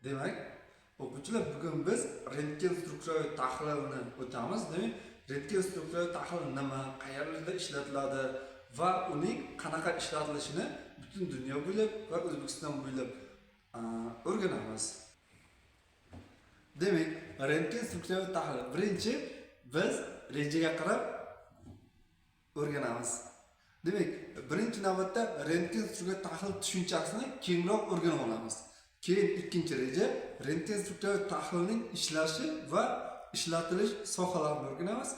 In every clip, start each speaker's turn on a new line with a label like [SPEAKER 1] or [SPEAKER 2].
[SPEAKER 1] Demak, o'quvchilar, bugun biz rentgen strukturaviy tahlilni o'tamiz. Demak, rentgen strukturaviy tahlil nima, qayerlarda ishlatiladi va uning qanaqa ishlatilishini butun dunyo bo'ylab va O'zbekiston bo'ylab o'rganamiz. Demak, rentgen strukturaviy tahlil. Birinchi biz rejaga qarab o'rganamiz. Demak, birinchi navbatda rentgen strukturaviy tahlil tushunchasini kengroq o'rganib olamiz. Keyin ikkinchi reja rentgen strukturaviy tahlilning ishlashi va ishlatilish sohalarini o'rganamiz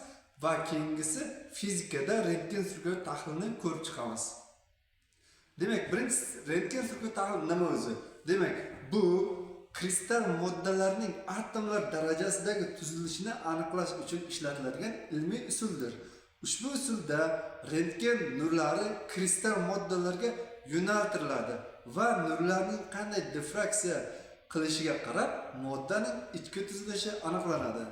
[SPEAKER 1] va keyingisi fizikada rentgen strukturaviy tahlilni ko'rib chiqamiz. Demak, birinchisi, rentgen strukturaviy tahlil nima o'zi? Demak, bu kristal moddalarning atomlar darajasidagi tuzilishini aniqlash uchun ishlatiladigan ilmiy usuldir. Ushbu usulda rentgen nurlari kristal moddalarga yo'naltiriladi va nurlarning qanday difraksiya qilishiga qarab moddaning ichki tuzilishi aniqlanadi.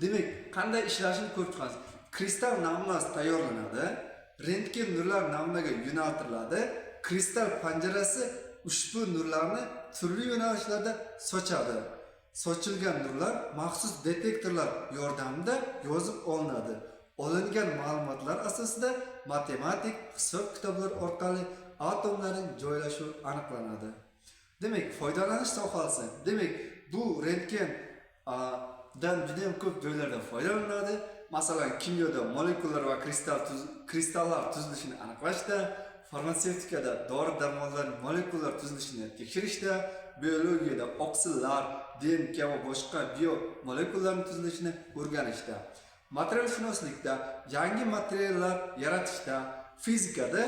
[SPEAKER 1] Demak, qanday ishlashini ko'rib chiqamiz. Kristal namunasi tayyorlanadi. Rentgen nurlar namunaga yo'naltiriladi. Kristal panjarasi ushbu nurlarni turli yo'nalishlarda sochadi. Sochilgan nurlar maxsus detektorlar yordamida yozib olinadi. Olingan ma'lumotlar asosida matematik hisob-kitoblar orqali atomlarning joylashuvi aniqlanadi. Demak, foydalanish sohasi. Demak, bu rentgen dan juda ham ko'p joylarda foydalaniladi. Masalan, kimyoda molekulalar va kristallar tuzilishini aniqlashda, farmatsevtikada dori-darmonlarning molekular tuzilishini tekshirishda, biologiyada oqsillar, DNK va boshqa biomolekulalarning tuzilishini o'rganishda, materialshunoslikda yangi materiallar yaratishda, fizikada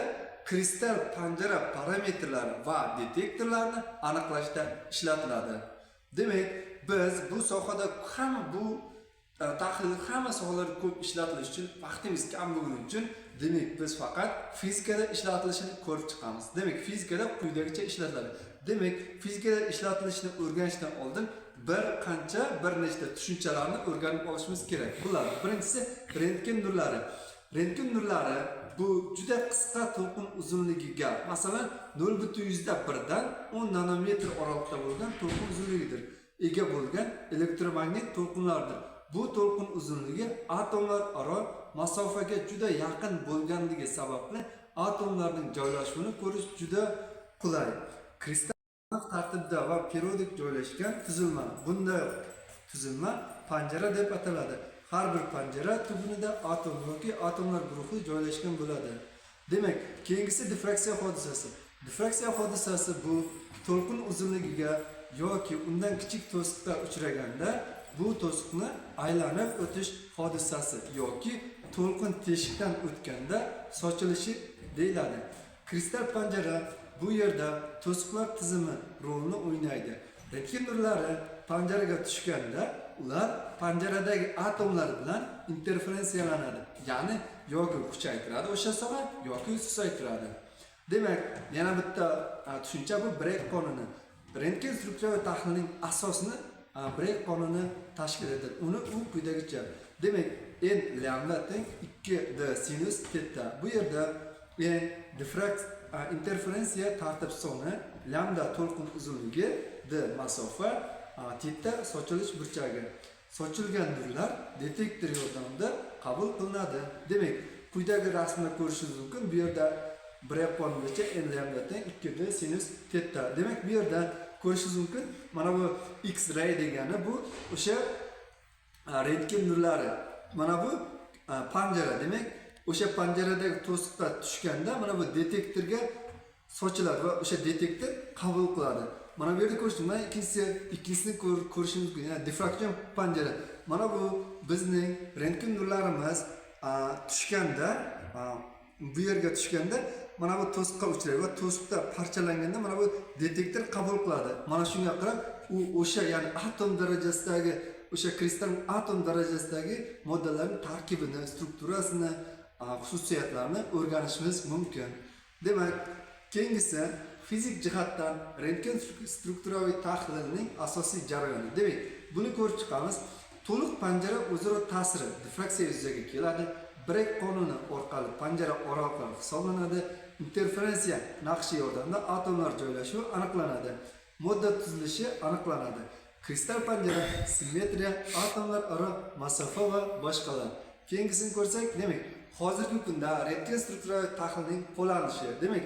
[SPEAKER 1] kristal panjara parametrlari va detektorlarni aniqlashda ishlatiladi. Demak, biz bu sohada hamma bu tahlil hamma sohalarda ko'p ishlatilishi uchun, vaqtimiz kam bo'lgani uchun, demak, biz faqat fizikada ishlatilishini ko'rib chiqamiz. Demak, fizikada quyidagicha ishlatiladi. Demak, fizikada ishlatilishini o'rganishdan oldin bir qancha, bir nechta tushunchalarni o'rganib olishimiz kerak. Bular: birinchisi, rentgen nurlari. Rentgen nurlari bu juda qisqa to'lqin uzunligiga, masalan, 0,1 dan 10 nanometr oraliqda bo'lgan to'lqin uzunligidir, ega bo'lgan elektromagnit to'lqinlardir. Bu to'lqin uzunligi atomlar aro masofaga juda yaqin bo'lganligi sababli atomlarning joylashuvini ko'rish juda qulay. Kristal tartibda va periodik joylashgan tuzilma. Bunday tuzilma panjara deb ataladi. Har bir panjara tugunida atom yoki atomlar guruhi joylashgan bo'ladi. Demak, keyingisi difraksiya hodisasi. Difraksiya hodisasi bu to'lqin uzunligiga yoki undan kichik to'siqqa uchraganda bu to'siqni aylanib o'tish hodisasi yoki to'lqin teshikdan o'tganda sochilishi deyiladi. Kristal panjara bu yerda to'siqlar tizimi rolini o'ynaydi. Rentgen nurlari panjaraga tushganda ular panjaradagi atomlar bilan interferensiyalanadi. Ya'ni yoki kuchaytiradi o'sha soha yoki susaytiradi. Demak, yana bitta tushuncha bu Bragg qonuni. Rentgen strukturaviy tahlilning asosini Bragg qonuni tashkil etadi. Uni u quyidagicha. Demak, n lambda teng 2 d sinus teta. Bu yerda n interferensiya tartib soni, lambda to'lqin uzunligi, d masofa, teta sochilish burchagi. Sochilgan nurlar detektor yordamida qabul qilinadi. Demak, quyidagi rasmda ko'rishingiz mumkin. Bu yerda Bragg qonuni bo'yicha n lambda teng 2 d sinus teta. Demak, bu yerda ko'rishingiz mumkin. Mana bu X-ray degani bu o'sha rentgen nurlari. Mana bu panjara. Demak, o'sha panjaradagi to'siqqa tushganda mana bu detektorga sochiladi va o'sha detektor qabul qiladi. Mana bu yerda ko'rish, mana ikkinchisini ko'rishimiz mumkin. Ya'ni difraksion panjara. Mana bu bizning rentgen nurlarimiz tushganda, bu yerga tushganda mana bu to'siqqa uchraydi va to'siqda parchalanganda mana bu detektor qabul qiladi. Mana shunga qarab u o'sha, ya'ni atom darajasidagi, o'sha kristal atom darajasidagi moddalarning tarkibini, strukturasini, xususiyatlarini o'rganishimiz mumkin. Demak, keyingisi fizik jihatdan rentgen strukturaviy tahlilning asosiy jarayoni. Demak, buni ko'rib chiqamiz. To'liq panjara o'zaro ta'siri difraksiya yuzaga keladi. Bragg qonuni orqali panjara oraliqlari hisoblanadi. Interferensiya naqshi yordamida atomlar joylashuvi aniqlanadi. Modda tuzilishi aniqlanadi. Kristal panjara, simmetriya, atomlararo masofa va boshqalar. Keyingisini ko'rsak, demak, hozirgi kunda rentgen struktura tahlilining qo'llanishi, demak,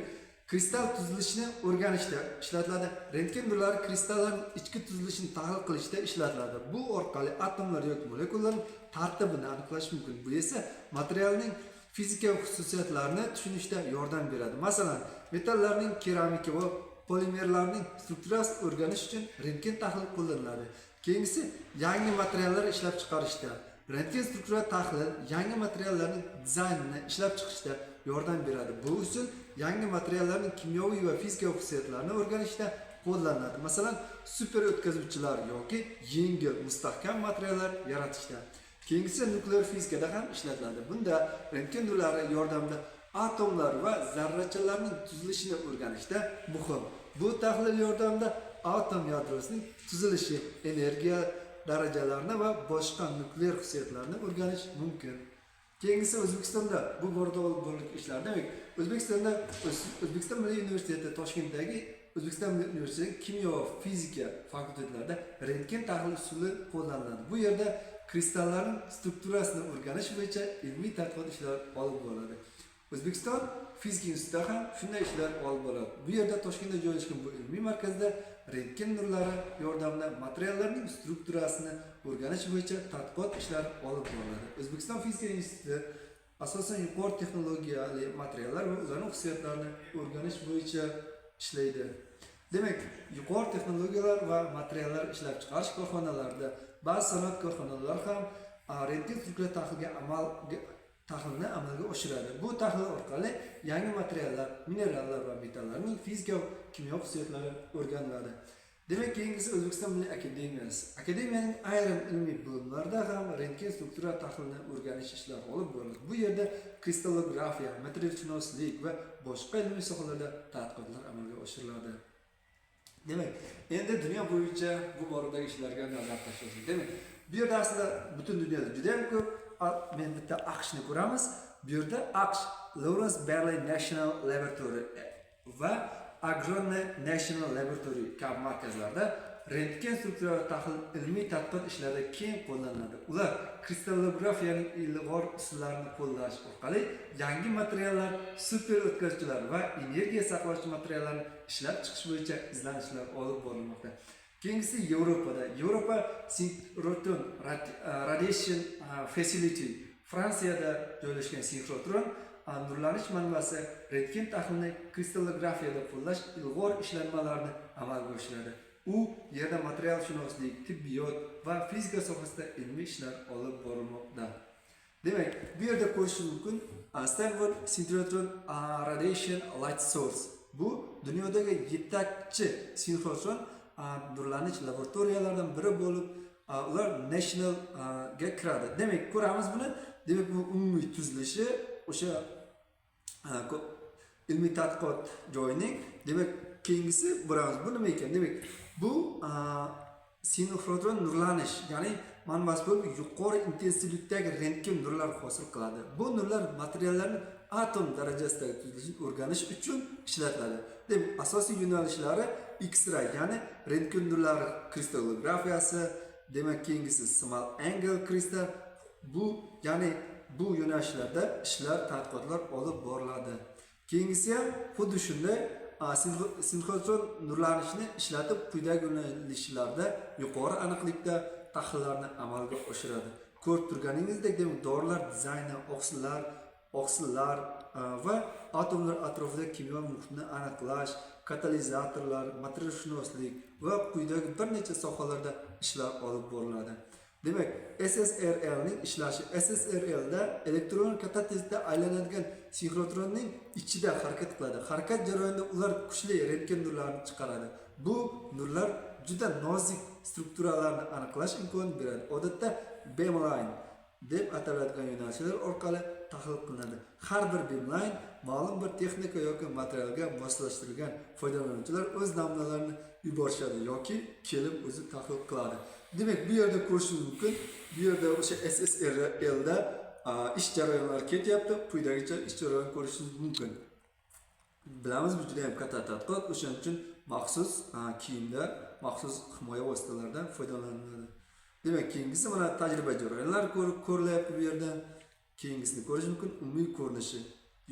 [SPEAKER 1] kristal tuzilishini o'rganishda ishlatiladi. Rentgen nurlari kristallarning ichki tuzilishini tahlil qilishda ishlatiladi. Bu orqali atomlar yoki molekulalarning tartibini aniqlash mumkin. Bu esa materialning fizika xususiyatlarini tushunishda yordam beradi. Masalan, metallarning, keramika va polimerlarning strukturasini o'rganish uchun rentgen tahlil qo'llaniladi. Keyingisi, yangi materiallar ishlab chiqarishda. Rentgen struktura tahlil yangi materiallarning dizaynini ishlab chiqishda yordam beradi. Bu usul yangi materiallarning kimyoviy va fizika xususiyatlarini o'rganishda qo'llaniladi. Masalan, super o'tkazuvchilar yoki yengil, mustahkam materiallar yaratishda. Keyingisi, nuklear fizikada ham ishlatiladi. Bunda rentgen nurlari yordamida atomlar va zarrachalarning tuzilishini o'rganishda muhim. Bu tahlil yordamida atom yadrosining tuzilishi, energiya darajalarini va boshqa nuklear xususiyatlarni o'rganish mumkin. Keyingisi, O'zbekistonda bu borada olib borilgan ishlar. Demak, O'zbekistonda O'zbekiston Milliy universiteti, Toshkentdagi O'zbekiston Milliy universiteti kimyo va fizika fakultetlarida rentgen tahlil usuli qo'llaniladi. Bu yerda kristallarning strukturasini o'rganish bo'yicha ilmiy tadqiqot ishlari olib boriladi. O'zbekiston fizika institutida ham shunday ishlar olib boriladi. Bu yerda, Toshkentda joylashgan bu ilmiy markazda rentgen nurlari yordamida materiallarning strukturasini o'rganish bo'yicha tadqiqot ishlari olib boriladi. O'zbekiston fizika instituti asosan yuqori texnologiyali materiallar va ularning xususiyatlarini o'rganish bo'yicha ishlaydi. Demak, yuqori texnologiyalar va materiallar ishlab chiqarish korxonalarida, ba'zi sanoat korxonalari ham rentgen struktura tahlilga amal tahlilni amalga oshiradi. Bu tahlil orqali yangi materiallar, minerallar va metallarning fizika kimyo xususiyatlari o'rganiladi. Demak, keyingisi, O'zbekiston Milliy akademiyasi. Akademiyaning ayrim ilmiy bo'limlarida ham rentgen struktura tahlilini o'rganish ishlari olib boriladi. Bu yerda kristallografiya, materialshunoslik va boshqa ilmiy sohalarda tadqiqotlar amalga oshiriladi. Demak, endi dunyo bo'yicha bu boradagi ishlarga nazar tashlasak. Demak, bu yerda aslida butun dunyoda juda ham ko'p. Men bitta AQShni ko'ramiz. Bu yerda AQSh Lawrence Berkeley National Laboratory va Argonne National Laboratory kabi markazlarda rentgen struktura tahlil ilmiy tadqiqot ishlarida keng qo'llaniladi. Ular kristallografiyaning ilg'or usullarini qo'llash orqali yangi materiallar, super o'tkazuvchilar va energiya saqlovchi materiallarni ishlab chiqish bo'yicha izlanishlar olib borilmoqda. Keyingisi, Yevropada Yevropa Synchrotron Radiation Facility, Fransiyada joylashgan sinxrotron nurlanish manbasi rentgen tahlilini kristallografiyada qo'llash ilg'or ishlanmalarni amalga oshiradi. U yerda materialshunoslik, tibbiyot va fizika sohasida ilmiy ishlar olib borilmoqda. Demak, bu yerda ko'rish mumkin, Stanford Synchrotron Radiation Light Source. Bu dunyodagi yetakchi sinxrotron nurlanish laboratoriyalaridan biri bo'lib, ular National ga kiradi. Demak, ko'ramiz buni. Demak, bu umumiy tuzilishi o'sha ilmiy tadqiqot joyining. Demak, keyingisi boramiz. Bu nima ekan? Demak, bu sinxrotron nurlanish, ya'ni manbasi bo'lib, yuqori intensivlikdagi rentgen nurlar hosil qiladi. Bu nurlar materiallarning atom darajasidagi tuzilishini o'rganish uchun ishlatiladi. Demak, asosiy yo'nalishlari X-ray, ya'ni rentgen nurlari kristallografiyasi. Demak, keyingisi small angle kristal. Bu, ya'ni bu yo'nalishlarda ishlar, tadqiqotlar olib boriladi. Keyingisi ham xuddi shunday, sinxrotron nurlanishni ishlatib, quyidagi yo'nalishlarda yuqori aniqlikda tahlillarni amalga oshiradi. Ko'rib turganingizdek, demak, dorilar dizayni, oqsillar va atomlar atrofida kimyo muhitini aniqlash, katalizatorlar, materialshunoslik va quyidagi bir necha sohalarda ishlar olib boriladi. Demak, SSRLning ishlashi. SSRLda elektron katatezda aylanadigan sinxrotronning ichida harakat qiladi. Harakat jarayonida ular kuchli rentgen nurlarini chiqaradi. Bu nurlar juda nozik strukturalarni aniqlash imkonini beradi. Odatda beamline deb ataladigan yo'nalishlar orqali tahlil qilinadi. Har bir beamline ma'lum bir texnika yoki materialga moslashtirilgan. Foydalanuvchilar o'z namunalarini yuborishadi yoki kelib o'zi tahlil qiladi. Demak, bu yerda ko'rishingiz mumkin. Bu yerda o'sha SSRLda ish jarayonlari ketyapti. Quyidagicha ish jarayonini ko'rishingiz mumkin. Bilamiz, bu juda ham katta tadqiqot, o'shaning uchun Maxsus kiyimda, maxsus himoya vositalaridan foydalaniladi. Demak, keyingisi mana tajriba jarayonlari ko'rilyapti bu yerda. Keyingisini ko'rish mumkin, umumiy ko'rinishi,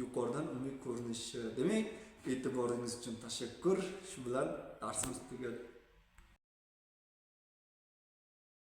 [SPEAKER 1] yuqoridan umumiy ko'rinishi. Demak, e'tiboringiz uchun tashakkur. Shu bilan darsimiz tugadi.